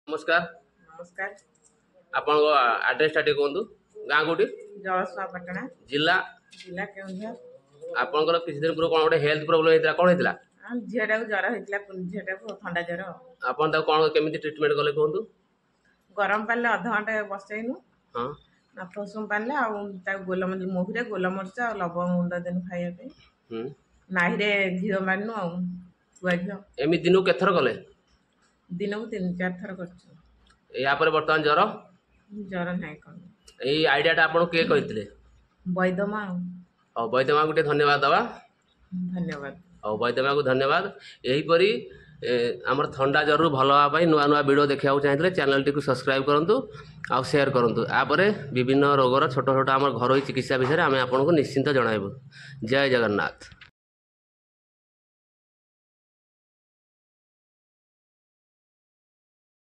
ନମସ୍କାର। ନମସ୍କାର। ଆପଣଙ୍କ ଆଡ୍ରେସଟା ଟିକେ କୁହନ୍ତୁ। ଗାଁ କୋଉଠି? ଜଳସୁଆପାଟଣା। ଜିଲ୍ଲା? ଜିଲ୍ଲା କେଉଁଝର। ଆପଣଙ୍କର କିଛି ଦିନ ପୂର୍ବରୁ କ'ଣ ଗୋଟେ ହେଲ୍ଥ ପ୍ରୋବ୍ଲେମ୍ ହେଇଥିଲା, କ'ଣ ହେଇଥିଲା? ଝିଅଟାକୁ ଜ୍ୱର ହେଇଥିଲା, ଝିଅଟାକୁ ଥଣ୍ଡା ଜ୍ୱର। ଆପଣ ତାକୁ କ'ଣ କେମିତି ଟ୍ରିଟମେଣ୍ଟ କଲେ କୁହନ୍ତୁ? ଗରମ ପାଣିରେ ଅଧଘଣ୍ଟା ବସେଇନୁ। ହଁ। ନଖ ଉଷୁମ ପାଣିରେ, ଆଉ ତାକୁ ଗୋଲମରିଚ, ମହୁରେ ଗୋଲମରିଚ ଆଉ ଲବଙ୍ଗ ଗୁଣ୍ଡ ଦେନୁ ଖାଇବା ପାଇଁ। ନାହିରେ ଘିଅ ମାରିନୁ ଆଉ ଗୁଆ ଘିଅ। ଏମିତି ଦିନକୁ କେତେଥର କଲେ? ଦିନକୁ 3-4 ଥର କରିଛୁ। ୟା ପରେ ବର୍ତ୍ତମାନ ଜ୍ୱର? ଜ୍ୱର ନାହିଁ କଣ। ଏଇ ଆଇଡ଼ିଆଟା ଆପଣଙ୍କୁ କିଏ କହିଥିଲେ? ବୈଦମା ଆଉ। ହଉ, ବୈଦ୍ୟମାକୁ ଟିକେ ଧନ୍ୟବାଦ ଦେବା। ଧନ୍ୟବାଦ। ହଉ, ବୈଦ୍ୟମାକୁ ଧନ୍ୟବାଦ। ଏହିପରି ଆମର ଥଣ୍ଡା ଜ୍ୱରରୁ ଭଲ ହେବା ପାଇଁ ନୂଆ ନୂଆ ଭିଡ଼ିଓ ଦେଖିବାକୁ ଚାହିଁଥିଲେ ଚ୍ୟାନେଲଟିକୁ ସବସ୍କ୍ରାଇବ୍ କରନ୍ତୁ ଆଉ ସେୟାର କରନ୍ତୁ। ତାପରେ ବିଭିନ୍ନ ରୋଗର ଛୋଟ ଛୋଟ ଆମର ଘରୋଇ ଚିକିତ୍ସା ବିଷୟରେ ଆମେ ଆପଣଙ୍କୁ ନିଶ୍ଚିନ୍ତ ଜଣାଇବୁ। ଜୟ ଜଗନ୍ନାଥ।